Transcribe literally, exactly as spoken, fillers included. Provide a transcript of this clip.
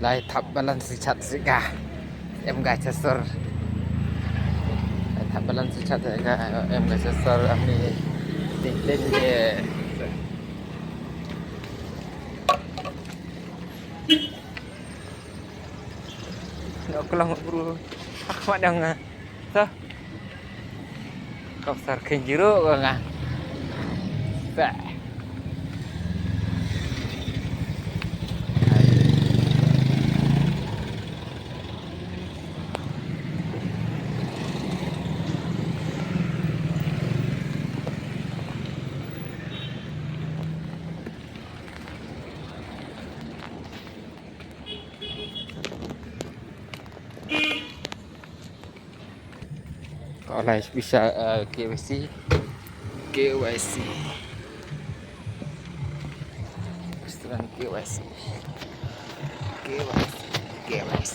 Lai thap balance si chat si ka. Em ka chasor. Lai thap balance si chat si ka. Em ka chasor ami. Ting ting ye. Nok kelang bro. Aku ada nga. Sa. Kau sar khen jiro ko nga. Sa. Online special, uh, K Y C. K Y C. Restaurant K Y C. K Y C. K Y C.